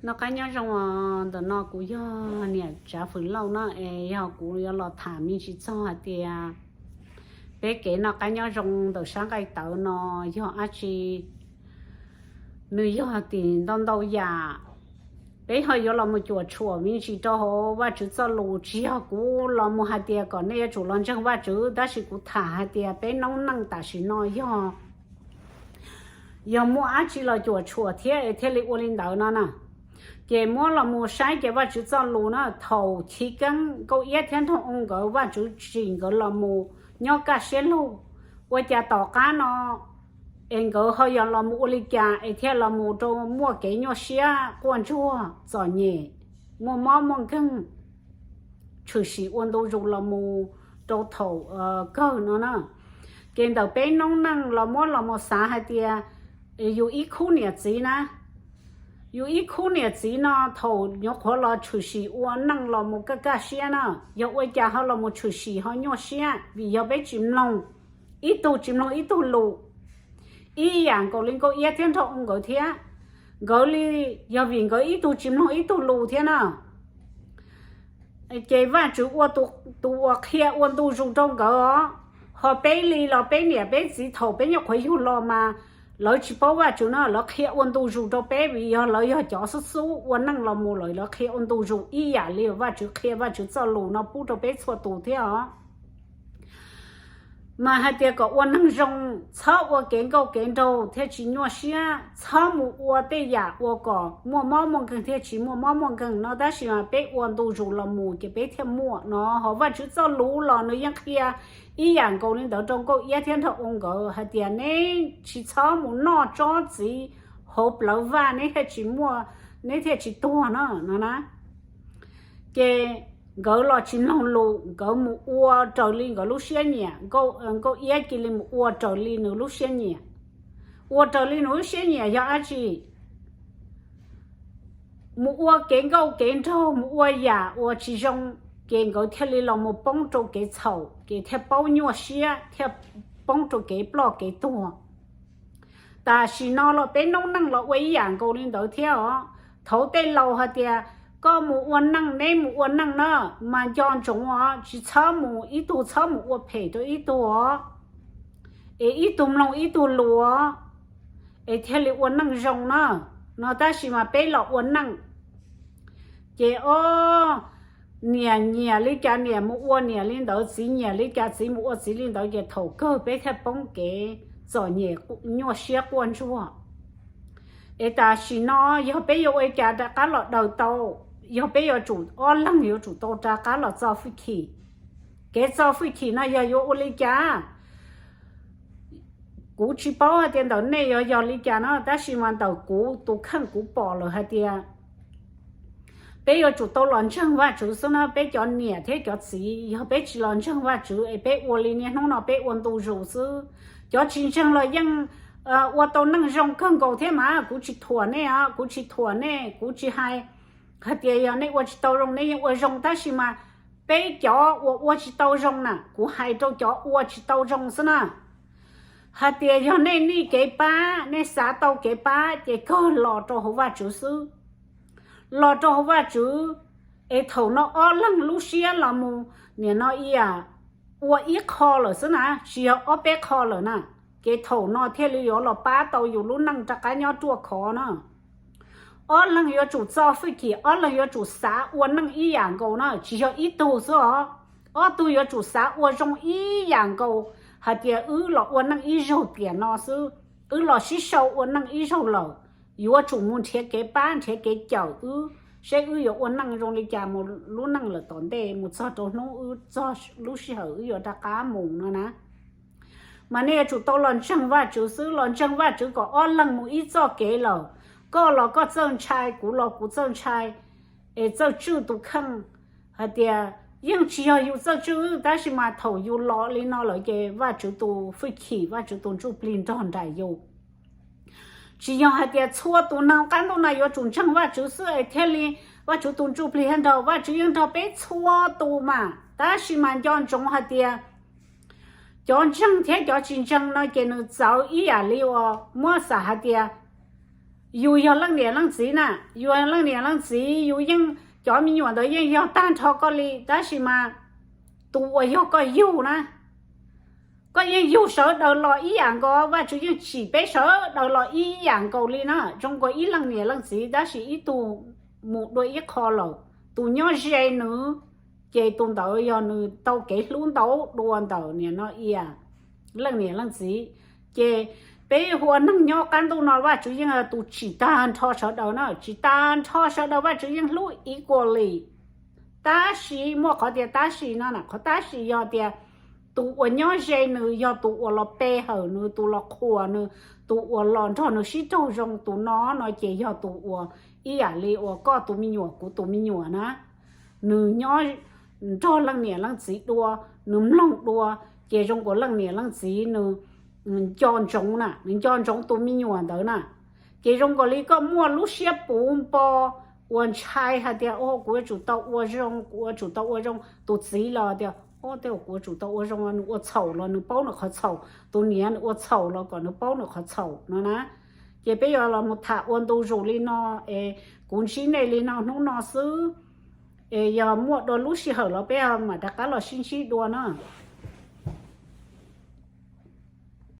Noj qab nyob zoo os, ntawm no kuv yog niam Tsav Fwm Lauj no es yog kuv yuav los tham me ntsis txog hais tias peb kev noj qab nyob zoo ntawm sab nqaij tawv no yog dab tsi. Nws yog tim ntau ntau yam, peb ho yuav los mus cuam tshuam me ntsis rau hauv Vajtswv txoj lus. Tsis yog kuv los mus hais tias kom nej yuav tsum los ntseeg Vajtswv, tab sis kuv tham hais tias peb noob neej tam sim no yog yog muaj dab tsi los cuam tshuam thiab es thiaj li ua li ntawd no na. Ces muab los mus saib ces Vajtswv txoj lus na, thaum chiv keeb Nkauj Iab thiab Nraug Oo nkawd, Vajtswv tsim nkawd los mus nyob kaj siab lug, ua cas tom qab no es nkawd ho yog los mus ua li cas es thiaj los mus rau muaj kev nyuaj siab quaj ntsuag txom nyem, muaj mob muaj nkeeg, tshwm sim ua ntu zus los mus rau thaum kawg no na. Ces ntawm peb noob neej los muab los mus xav hais tias yus ib khub niam txiv na, yus ib khub niam txiv no thaum nyuam qhuav los tshwm sim ua neej los mus kaj kaj siab na, yog ua cas ho los mus tshwm sim ho nyuaj siab vim yog peb tsis mloog, ib tug tsis mloog ib tug lus. Ib yam nkaus li Nkauj Iab thiab Nraug Oo nkawd thiab, nkawd li yog vim nkawd ib tug tsis mloog ib tug lus thiab na. Ces Vajtswv ua tus uas qhia ua ntu zus rau nkawd os. Ho peb li los peb niam peb txiv thaum peb nyuam qhuav yug los mas lawv tsis paub Vajtswv no, lawv qhia ua ntu zus rau peb vim yog lawv yog cov xub xub ua neej los mus lawm, lawv qhia ua ntu zus ib yam li Vajtswv qhia Vajtswv txoj lus no pub rau peb txhua tus thiab os. Mas hais tias kom ua neeg zoo, txhob ua kev nkauj kev nraug thiaj tsis nyuaj siab, txhob mus ua tej yam ua kom muaj mob muaj nkeeg thiaj tsis muaj mob muaj nkeeg no, tab sis mas peb ua ntu zus los mus ces peb thiaj muaj no. Ho Vajtswv txoj lus los nws yeej qhia ib yam nkaus li ntawd rau Nkauj Iab thiab Nraug Oo nkawd hais tias neb tsis txhob mus noj tsob txiv hauv plawv vaj, neb thiaj tsis muaj, neb thiaj tsis tuag no no na. Ces nkawd los tsis mloog lus, nkawd mus ua raws li nkawd lub siab nyiam, Nkauj Iab cia li mus ua raws li nws lub siab nyiam. Ua raws li nws lub siab nyiam yog dab tsi? Mus ua kev nkauj kev nraug, mus ua yam uas tsis zoo, ces nkawd thiaj li los mus poob rau kev txhaum, ces thiaj paub nyuaj siab, thiaj poob rau kev ploj kev tuag. Tam sim no los peb noob neej los ua ib yam nkaus li ntawd thiab os. Thaum tej laus hais tias koj mus ua neej, neb mus ua neej na, mas nco ntsoov os, tsis txhob mus, ib tug txhob mus ua phem rau ib tug os, es ib tug mloog ib tug lus os, es thiaj li ua neej zoo na no. Tab sis mas peb los ua neej ces o, niam nyiam li cas niam mus ua niam li ntawd, txiv nyiam li cas txiv mus ua txiv li ntawd, ces thaum kawg peb thiaj poob kev txom nyem, nyuaj siab quaj ntsuag. Es tam sim no yog peb yuav ua li cas rov qab los daws tau? Yog peb yuav tsum, ob leeg yuav tsum tau rov qab los txo fwj chim. Kev txo fwj chim no yog yuav ua li cas? Kuv tsis paub hais tias ntawm nej yuav yog li cas no, tab sis mas ntawm kuv tus kheej kuv pom lawm hais tias peb yuav tsum tau los ntseeg Vajtswv xwb na. Peb cov niam thiab cov txiv, yog peb tsis los ntseeg Vajtswv es peb ua li niaj hnub no peb ua ntu zus xwb. Cov tsis ntseeg los yeej ua tau neej zoo kawg nkaus thiab mas, kuv tsis thuam nej os, kuv tsis thuam nej, kuv tsis hais hais tias yog nej ua tsis tau zoo nej yeej ua zoo, tab sis mas peb cov uas ua tsis tau zoo na, kuv hais rau cov ua tsis tau zoo xwb na, hais tias yog nej nij kev pab, nej xav tau kev pab ces kawg los rau hauv Vajtswv xwb. Los rau hauv Vajtswv, es thaum no ob leeg lub siab los mus, nim no ib yam ua ib qho lawm xwb na, tsis yog ob peb qho lawm na, ces thaum no thiaj li yuav los pab tau yus lub neej rov qab nyob ruaj khov na. Ob leeg yuav tsum txo fwj chim, ob leeg yuav tsum xav ua neej ib yam nkaus na, tsis yog ib tug xwb os. Ob tug yuav tsum xav ua zoo ib yam nkaus, hais tias wb los ua neej ib zaug tiam no xwb, wb los sib sau ua neej ib zaug lawm, yuav tsum mus nrhiav kev pab nrhiav kev cawm wb, seb wb yuav ua neej zoo li cas mus lub neej lawm tom ntej mus txog rau hnub wb txog lub sij hawm wb yuav rov qab mus no na. Mas nej yuav tsum tau los ntseeg Vajtswv xwb, los ntseeg Vajtswv kom ob leeg mus ib txoj kev lawm. Koj los koj txawj ntshai, kuv los kuv txawj ntshai, es txawj tswj tus kheej. Hais tias yeej tsis yog yus txawj tswj, tab sis mas thaum yus los li no lawm ces Vajtswv tus fwj chim, Vajtswv tus ntsuj plig nrog nraim yus. Tsis yog hais tias txhua tus neeg qab ntuj no yuav tsum ntseeg Vajtswv xwb es thiaj li Vajtswv tus ntsuj plig thiaj nrog, Vajtswv yeej nrog peb txhua tus mas, tab sis mas nco ntsoov hais tias cov ntseeg thiab cov tsis ntseeg no ces nws txawv ib yam li uas muab xam hais tias yus yog leej niam leej txiv na, yus leej niam leej txiv yus yeej, cov me nyuam ntawd yeej yog tag nrho koj li, tab sis mas tus uas yog koj yug na, koj yeej yug sawv daws los ib yam nkaus, Vajtswv yeej tsim peb sawv daws los ib yam nkaus li na, zoo nkaus ib leej niam leej txiv, tab sis ib tug mus dua ib qho lawm, tus nyob ze nws, ces tus ntawd yog nws tau kev hlub ntau dua ntawm niam no ia leej niam leej txiv. Ces peb hu ua neeg nyob qab ntuj no Vajtswv yeej yog tus tsim tag nrho sawv daws na, tsim tag nrho sawv daws Vajtswv yeej hlub equally. Tab sis muaj qhov tias tab sis no na, qhov tab sis yog tias tus uas nyob ze nws yog tus uas los pe hawm nws, tus los qhuas nws, tus uas los nrog nws sib raug zoo, tus no no ces yog tus uas ib yam li uas koj tus me nyuam kuv tus me nyuam na, nws nyob nrog leej niam leej txiv dua, nws mloog dua, ces zoo nkaus leej niam leej txiv nws nco ntsoov na, nws nco ntsoov tus me nyuam ntawd na. Ces zoo nkaus li koj muaj lub siab puv npo uas ntshai hais tias, o, kuv yuav tsum tau ua zoo, kuv yuav tsum tau ua zoo. Tus txiv los tias, o, tej uas kuv yuav tsum tau ua zoo, nws ua txhaum los nws paub nws qhov txhaum, tus niam nws ua txhaum los kom nws paub nws qhov txhaum no na. Ces peb yuav los mus tham ua ntu zus li no, es kuv ntsib nej li no hnub no xwb, es yog muaj dua lub sij hawm los peb mam rov qab los sib ntsib dua na.